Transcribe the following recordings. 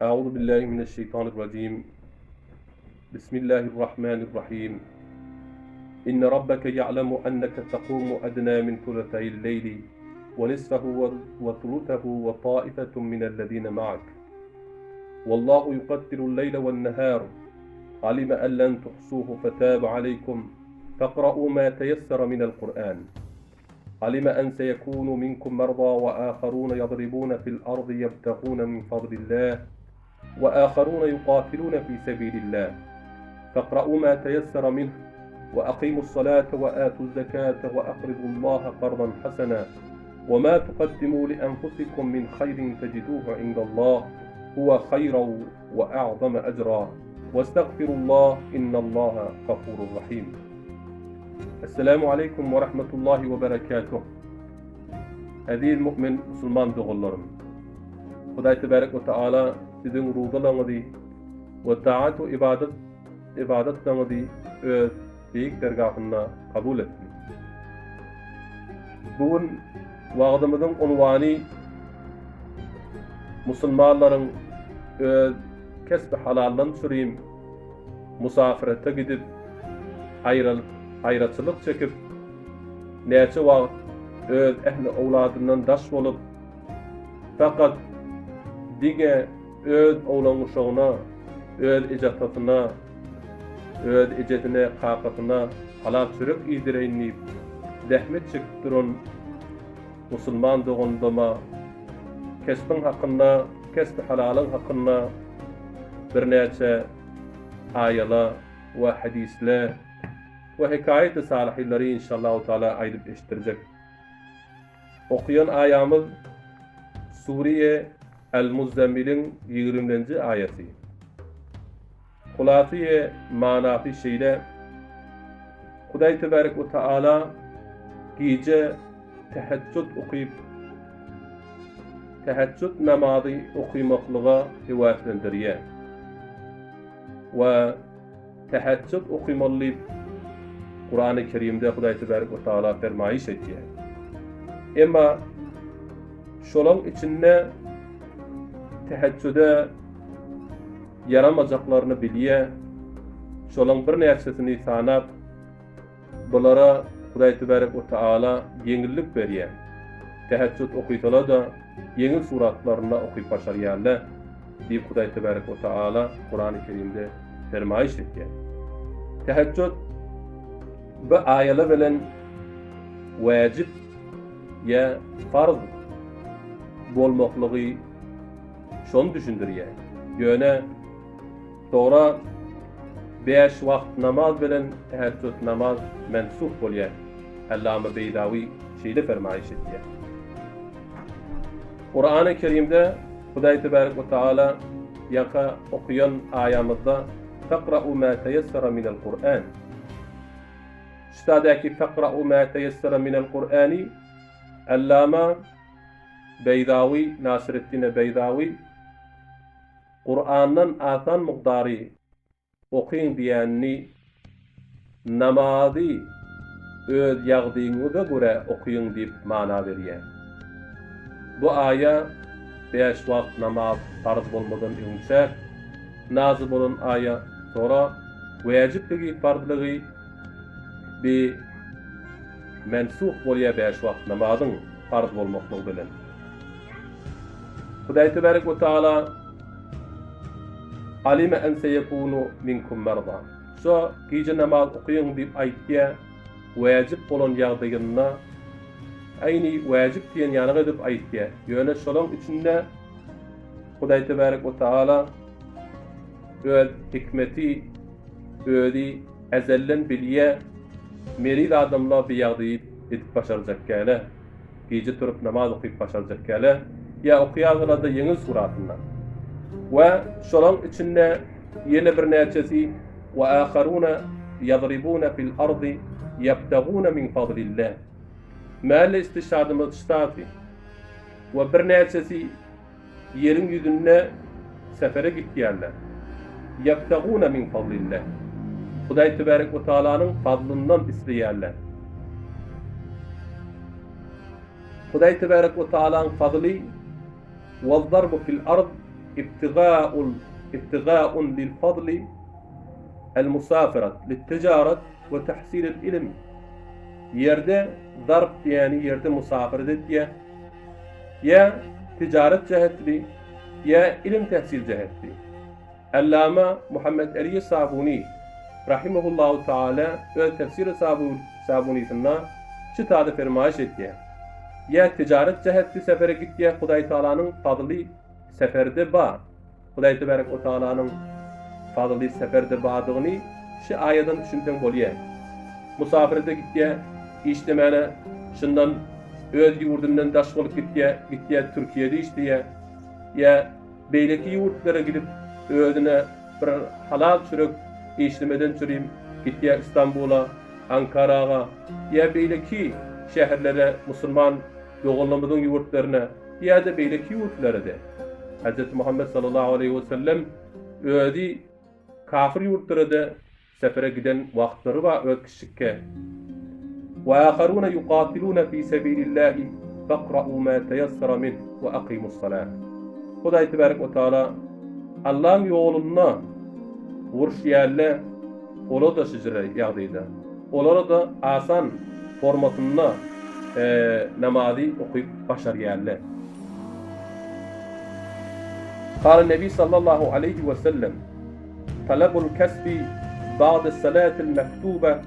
Euzu billahi mineşşeýtanirrajim. Bismillahirrahmanirrahim. İnne rabbeke ya'lemu enneke taqumu adna min thuluthayi'l leyli ve nisfahu ve thuluthahu ve taifetun minellezine ma'ak. Vallahu yukaddiru'l leyle ve'n-nehar. Alime en len tuhsuhu fetâbe aleykum. Feqra'u ma teyessere minel Kur'an. Alime en seyekûnu minkum merda ve âherûne yadribûne fil ardı yebtegûne min fadlillah ve âherûne yukâtilûne fî sebîlillah. Feqra'û mâ teyessere minh ve akîmu's-salâte ve âtuz-zekâte ve akridullâhe kardan hasenâ ve mâ tukaddimû li enfusikum min hayrin tecidûhu indallâh huve hayran ve a'zame ecrâ ve estagfirullâh innallâhe gafûrun rahîm. Esselamu aleýkum we rahmetullahi we berekatuh. Eziz mu'min musulman doganlarym. Hudaý tebarek we taala siziň ruzalaryňyzy we taat we ibadat ibadatlaryňyzy öz beýik dergahynda kabul etsin. Bu gün wagzymyzyň unwany musulmanlaryň öz kesbi halaldan çürim musafirete gidip, aýralyk, aýraçylyk çekip, näçe wagt öz ähli owladyndan daş bolup, fakat diňe öz oglan-uşagyna, öz eje-atasyna, öz ejesine, kakasyna halal çörek iýdireýin diýip, zähmet çekip duran musulman doganlama kesbiň hakynda, kesbi halalyň hakynda birnäçe aýala we hadysle we hekaýaty salyhynlary inşallahu taala aýdyp eşitdirjek. Okaýan aýamyz Suriye El-Muzzemmiliň ýigriminji aýaty. Hulasy manasy şeýle, Hudaý tebarek we taala gije tehejjud okyp, tehejjud namazy okymaklyga höweslendirýär we tehejjud okymaly diýip Kurany Kerimde Hudaý tebarek we taala fermaýyş etýär. Emma şolaň içinde tehejjude ýaramajaklaryny bilýär. Şolaň birnäçesini sanap, bulara Hudaý Tebarek we Taala ýeňillik berýär. Tehejjud okysala-da, ýeňil suratlarynda okyp başarýarlar diýip Hudaý Tebarek we Taala Kurany Kerimde fermaýyş etýär. Tehejjud bu aýalar bilen wäjip ýa farz bolmaklygy şony düşündirýär. Ýöne soňra bäş wagt namaz bilen tehejjud namaz mensuh bolýar. Allama Beýzawi şeýle fermaýyş etýär. Kurany Kerimde Hudaý tebarek we taala ýaňky okaýan aýamyzda Faqra'u ma teýessera minel Kur'an. Ştadäki Faqra'u ma teýessera minel Kur'any Allama Beýzawy, Nasyreddine Beýzawy, Kurandan asan mukdary okyň diýenini namazy öz ýagdyňyza görä okyň diýip mana berýär. Bu aýa bäş wagt namaz parz bolmadan öňçäk nazyl bolan aýa, soňra wäjipligi, parzlygy bi mensuh bolýar bäş wagt namazyň. parz bolmaklygy bilen. Hudaý tebarek we taala Alime en seyekunu minkum merda. Şo gije namaz okyň diýip aýtýar, wäjip bolan ýagdaýynda aýny wäjip diýen ýanyk edip aýtýar. Ýöne şolaň içinde Hudaý tebarek we taala öz hikmeti özi Ezelden bilýä, meriz adamla bi ýagdaýy edip başarjak gäle, gije turup namaz okyp başarjak gäle, ýa okýarlar-da ýeňil suratynda. We şolaň içinde ýene birnäçesi we aharuna ýadribuna fil ardy ýebtaguna min fadlillah. Mäli istişadymyz ştaty. We birnäçesi Ýeriň ýüzünde sefere gitýärler. Ýebtegûne min fadlillah. Hudaý tebarek we taalanyň fazlyndan isleýärler. Hudaý tebarek we taalaň fazly, Wez-zarbu fil-ard. Ibtigaul ibtigaun lil fadli el musafirat lit tijarat we tahsilil ilim Ýerde zarp diýýäni ýerde musafiret etýä. Ýa tijaret jähetli, ýa ilim tehsil jähetli. Allama Muhammet Eli Sabuni rahimehullahu taala öz Tefsiri Sabunisynda şu tada fermaýyş etýär, Ýa tijaret jähetli sefere gitýär Hudaý Taalanyň fazly seferde bar. Hudaý tebarek we taalanyň fazly seferde bardygyny şu aýadan düşünseň bolýar. Musafirede gitýär işlemäne şundan öz ýurdundan daş bolup gitýär, gitýär Türkiýede işleýär. Ýa Beýleki ýurtlara gidip özüne bir halal çörek işlemeden çürim gitýär Istanbula, Ankaraga ýa beýleki şäherlere musulman doganlarymyzyň ýurtlaryna ýa-da beýleki ýurtlara-da. Hezreti Muhammet sallallahu aleýhi wesellem özi kafir ýurtlara-da Sefere giden wagtlary bar öz kişikke. Wa aharuna yuqatiluna fi sebilillahi faqra'u ma teyassara minh we aqimus-salah. Hudaý tebarek we taala Allaň ýolunda uruşýarlar, olar-da şijire ýagdaýda. Olara-da asan formasynda namazy okyp başarýarlar. Kâle Nebi sallallahu aleýhi we sellem. Talabul kesbi ba'de salatil mektube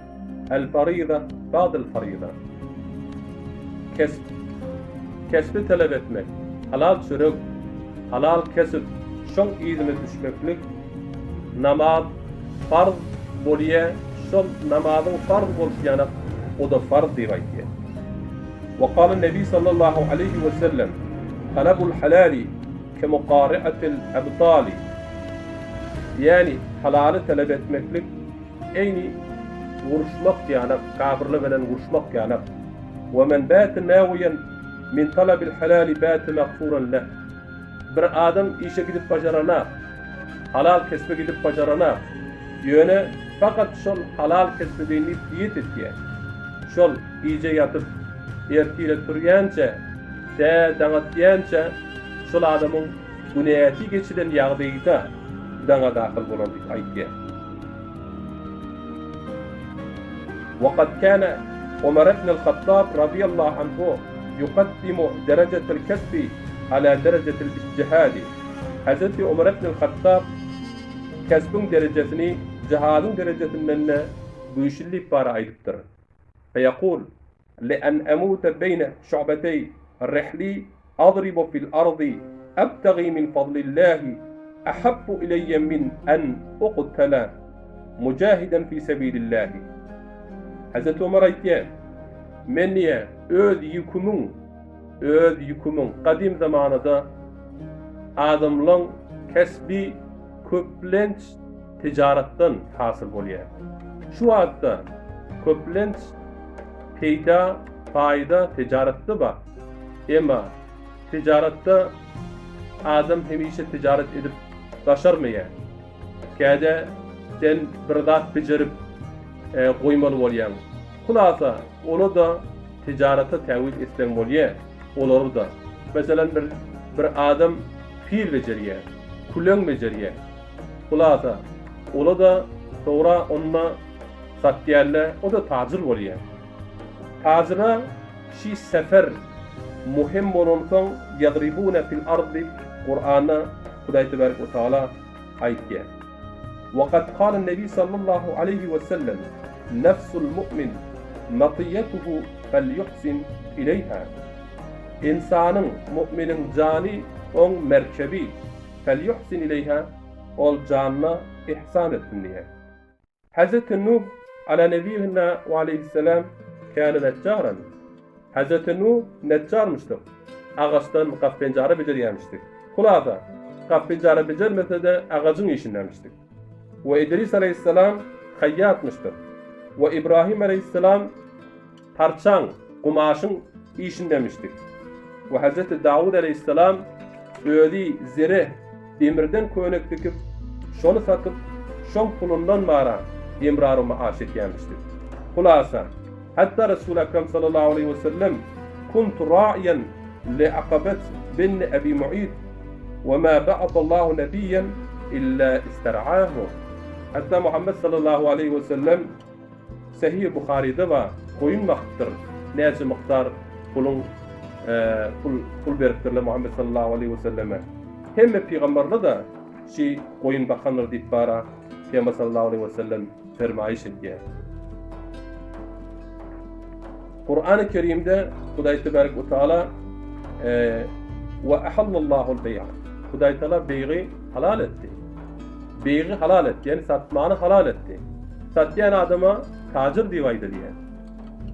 el fariza ba'del fariza. Kesp, kesbi talap etmek, halal çörek, halal kesp, şoň yzyna düşmeklik, namaz farz bolýa, şol namazyň farz bolşy ýanak o-da farz diýip aýtýar. Wa kâle Nebi sallallahu aleýhi we sellem, Talabul halali Kemukari'atil ebtali, ýäni halaly talap etmeklik eýni uruşmak ýanak, kafirler bilen uruşmak ýanak. We men bäte nawiýen min talabil halali bäte magfuran leh. Bir adam işe gidip başaranak, halal kesbe gidip başaranak, ýöne fakat şol halal kesbe diýip niýet etýär. Şol gije ýatyp ertire turýança, tä daň atýança şol adamyň günäsi geçilen ýagdaýda daňa dahyl bolar diýip aýtýar. Waqad kana Omar ibn al-Hattab radiyallahu anhu yuqaddimu derejetel kesbi ala derejetil ijtihadi. Hezreti Omar ibn al-Hattab kesbiň derejesini jihadyň derejesinden-de güýçli diýip bara aýdypdyr. Feýekul, Le'en emute beýne şu'beteý rihli adribu fil ardy ebtagi min fadlillahi ahabbu ileýe min en uqtele mujahiden fi sebilillahi. Hezreti Omar aýtýar, Men diýýär, öz ýükümiň, öz ýükümiň, gadym zamanada adamlaň kesbi köplenç tijaratdan hasyl bolýar. Şu wagtda köplenç peýda, paýda tijaratda bar. Emma tijaratda adam hemişe tijarat edip başarmaýar. Käde sen bir zat bejerip goýmaly bolýaň. Hulasa, ony-da tijarata täwil etseň bolýar, olary-da. Meselem, bir bir adam pil bejerýär, küleň bejerýär. Hulasa, ola-da soňra onda satýarlar, o-da tajyr bolýar. Tajyra şi sefer muhim bolansoň ýadribune fil ard diýip Kuranda Hudaý tebarek we taala aýtýar. Wa kad kale nebi sallallahu aleýhi we sellem nefsul mu'min matiýetuhu felýuhsin ileýha. Ynsanyň, mu'miniň jany oň merkebi. Felýuhsin ileýha, ol janyna ihsan etsin diýýär. Hezreti Nuh, ala nebiýina we aleýhisselam, käne neçjaran. Hezreti Nuh neçjarmyşdyk. Agaçdan gap-penjara bejerýärmişdik. Hulasa, gap-penjara bejermese-de agajyň işindemişdik. We Idris aleýhisselam haýýatmyşdyr. We Ibrahim aleýhisselam Parçaň, gumaşyň işindemişdik. We Hezreti Dawut aleýhissalam özi zere, demirden köýnek tikip, şony satyp, şoň pulundan bara emraru maaş etýämişdik. Hulasa, hatda Resul Ekrem sallallahu aleýhi we sellem, Kuntu ra'iýen li Akabet bin Ebi Mu'it. Ve ma ba'atallahu nebiyyen illa ister'ahu. Hatda Muhammed sallallahu aleýhi we sellem Sahih Buharyda bar, goýun bakypdyr, näçe mukdar puluň pul pul beripdirler Muhammed sallallahu aleýhi we selleme. Hemme pygamberler-de şi goýun bakandyr diýip bara Pygamber sallallahu aleýhi we sellem fermaýyş edýär. Kurany Kerimde Hudaý tebarek we taala we ahallallahu beý'a. Hudaý taala beýgi halal etdi. Beýgi halal etdi, ýagny satmany halal etdi. Satýan adama tajir diýip aýdylýar.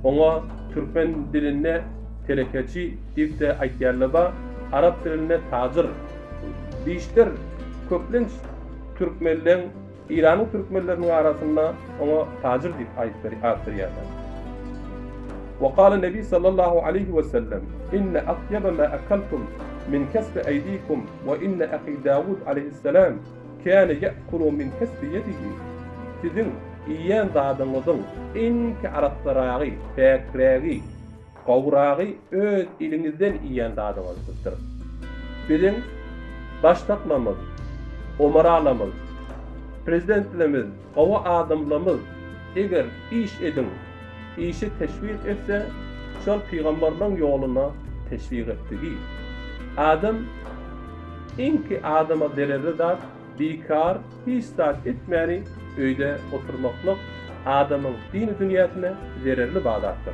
Oňa türkmen dilinde telekeçi diýip-de aýtýarlar bar, arap dilinde tajir. Bişter köplenç türkmenleň Eýranyň türkmenleriniň arasynda oňa tajir diýip at berýärler. Wa kala Nebi sallallahu aleýhi we sellem, Inne atýebe ma akaltum min kesbi eýdikum we inne ahi Dawud aleýhisselam kâne ýe'kulu min kesbi ýedihi, Siziň iýen zadyňyzyň iňki arassaragy, päkrägi, Gowragy öz iliňizden iýen zadyňyzdyr. Biziň baştaklamyz, omaralamyz, prezidentlerimiz, gowy adamlarymyz eger iş ediň, işe teşwik etse, şol pygamberleň ýoluna teşwik etdigi. Adam iňki adama zererli zat Bikar, hiç zat etmäni öýde oturmaklyk adamyň dini dünýäsine zererli bazatdyr.